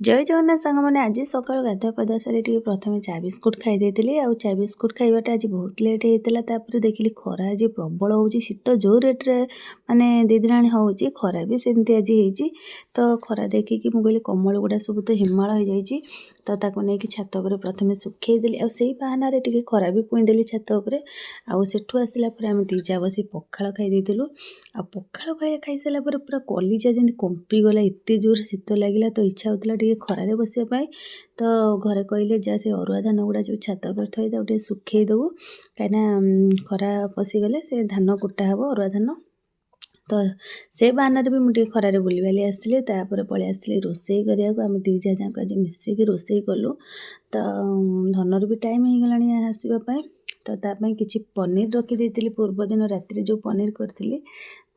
ଜୟ ଜଗନ୍ନାଥ ସାଙ୍ଗମାନେ। ଆଜି ସକାଳୁ ଗାଧୁଆ ପାଧୁଆ ସାରି ଟିକେ ପ୍ରଥମେ ଚା ବିସ୍କୁଟ୍ ଖାଇ ଦେଇଥିଲି। ଆଉ ଚା ବିସ୍କୁଟ୍ ଖାଇବାଟା ଆଜି ବହୁତ ଲେଟ୍ ହେଇଥିଲା। ତାପରେ ଦେଖିଲି ଖରା ଆଜି ପ୍ରବଳ ହେଉଛି। ଶୀତ ଯେଉଁ ରେଟ୍ରେ ମାନେ 2 ଦିନ ହେଲାଣି ହେଉଛି, ଖରା ବି ସେମିତି ଆଜି ହେଇଛି। ତ ଖରା ଦେଖିକି ମୁଁ କହିଲି, କମ୍ବଳ ଗୁଡ଼ା ସବୁ ତ ହିମାଳ ହେଇଯାଇଛି, ତ ତାକୁ ନେଇକି ଛାତ ଉପରେ ପ୍ରଥମେ ଶୁଖେଇ ଦେଲି। ଆଉ ସେଇ ବାହାନାରେ ଟିକେ ଖରା ବି ପୁଇଁଦେଲି ଛାତ ଉପରେ। ଆଉ ସେଠୁ ଆସିଲା ପରେ ଆମେ ଦୁଇ ଯା ବସି ପଖାଳ ଖାଇ ଦେଇଥିଲୁ। ଆଉ ପଖାଳ ଖାଇସାରିଲା ପରେ ପୁରା କଲିଜା ଯେମିତି କମ୍ପିଗଲା, ଏତେ ଜୋରେ ଶୀତ ଲାଗିଲା। ତ ଇଚ୍ଛା ହେଉଥିଲା ଟିକେ ଖରାରେ ବସିବା ପାଇଁ। ତ ଘରେ କହିଲେ, ଯା ସେ ଅରୁଆ ଧାନ ଗୁଡ଼ା ଯେଉଁ ଛାତ ଉପରେ ଥୋଇ ତାକୁ ଟିକେ ଶୁଖେଇ ଦେବୁ, କାହିଁକିନା ଖରା ପଶିଗଲେ ସେ ଧାନ କୁଟା ହେବ, ଅରୁଆ ଧାନ। ତ ସେ ବାହାନାରେ ବି ମୁଁ ଟିକେ ଖରାରେ ବୁଲିବାଲି ଆସିଲି। ତାପରେ ପଳେଇ ଆସିଲି ରୋଷେଇ କରିବାକୁ। ଆମେ ଦୁଇ ଯା ଯାକ ଆଜି ମିଶିକି ରୋଷେଇ କଲୁ। ତ ଧନର ବି ଟାଇମ୍ ହେଇଗଲାଣି ଆସିବା ପାଇଁ, ତ ତା ପାଇଁ କିଛି ପନିର ରଖିଦେଇଥିଲି। ପୂର୍ବଦିନ ରାତିରେ ଯେଉଁ ପନିର କରିଥିଲି,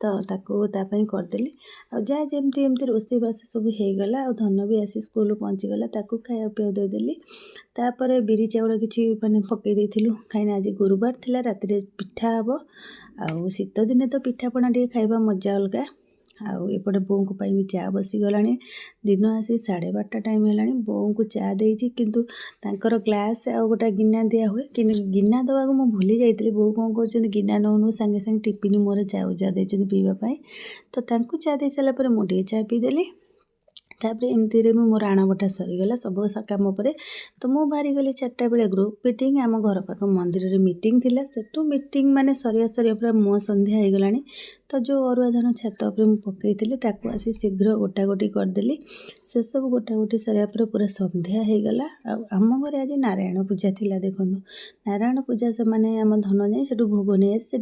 ତ ତାକୁ ତା ପାଇଁ କରିଦେଲି। ଆଉ ଯାହା ଯେମିତି ଏମିତି ରୋଷେଇବାସ ସବୁ ହେଇଗଲା। ଆଉ ଧନ ବି ଆସି ସ୍କୁଲରୁ ପହଞ୍ଚିଗଲା, ତାକୁ ଖାଇବା ପିଇବା ଦେଇଦେଲି। ତାପରେ ବିରି ଚାଉଳ କିଛି ମାନେ ପକାଇ ଦେଇଥିଲୁ, କାହିଁକିନା ଆଜି ଗୁରୁବାର ଥିଲା, ରାତିରେ ପିଠା ହେବ। ଆଉ ଶୀତ ଦିନେ ତ ପିଠାପଣା ଟିକେ ଖାଇବା ମଜା ଅଲଗା। ଆଉ ଏପଟେ ବୋଉଙ୍କ ପାଇଁ ବି ଚା ବସିଗଲାଣି। ଦିନ ଆସି 12:30 ଟାଇମ୍ ହେଲାଣି। ବୋଉଙ୍କୁ ଚା ଦେଇଛି, କିନ୍ତୁ ତାଙ୍କର ଗ୍ଲାସ୍ ଆଉ ଗୋଟେ ଗିନା ଦିଆ ହୁଏ, କିନ୍ତୁ ଗିନା ଦେବାକୁ ମୁଁ ଭୁଲି ଯାଇଥିଲି। ବୋଉ କ'ଣ କରୁଛନ୍ତି, ଗିନା ନଉ ନଉ ସାଙ୍ଗେ ସାଙ୍ଗେ ଟିଫିନ୍ ମୋର ଚା ଉଜା ଦେଇଛନ୍ତି ପିଇବା ପାଇଁ। ତ ତାଙ୍କୁ ଚା ଦେଇ ସାରିଲା ପରେ ମୁଁ ଟିକେ ଚା ପିଇଦେଲି। ତାପରେ ଏମିତିରେ ବି ମୋର ଆଣବଟା ସରିଗଲା ସବୁ କାମ ପରେ। ତ ମୁଁ ବାହାରିଗଲି 4ଟା ବେଳେ ଗ୍ରୁପ୍ ମିଟିଂ। ଆମ ଘର ପାଖ ମନ୍ଦିରରେ ମିଟିଂ ଥିଲା। ସେଠୁ ମିଟିଂ ମାନେ ସରିବା ସରିବା ପୁରା ମୋ ସନ୍ଧ୍ୟା ହେଇଗଲାଣି। ତ ଯେଉଁ ଅରୁଆ ଧାନ ଛାତ ଉପରେ ମୁଁ ପକାଇଥିଲି, ତାକୁ ଆସି ଶୀଘ୍ର ଗୋଟା ଗୋଟି କରିଦେଲି। ସେସବୁ ଗୋଟା ଗୋଟି ସରିବା ପରେ ପୁରା ସନ୍ଧ୍ୟା ହେଇଗଲା। ଆଉ ଆମ ଘରେ ଆଜି ନାରାୟଣ ପୂଜା ଥିଲା। ଦେଖନ୍ତୁ, ନାରାୟଣ ପୂଜା ସେମାନେ ଆମ ଧନ ଯାଇ ସେଠୁ ଭୋଗ ନେଇ ଆସି ସେଠି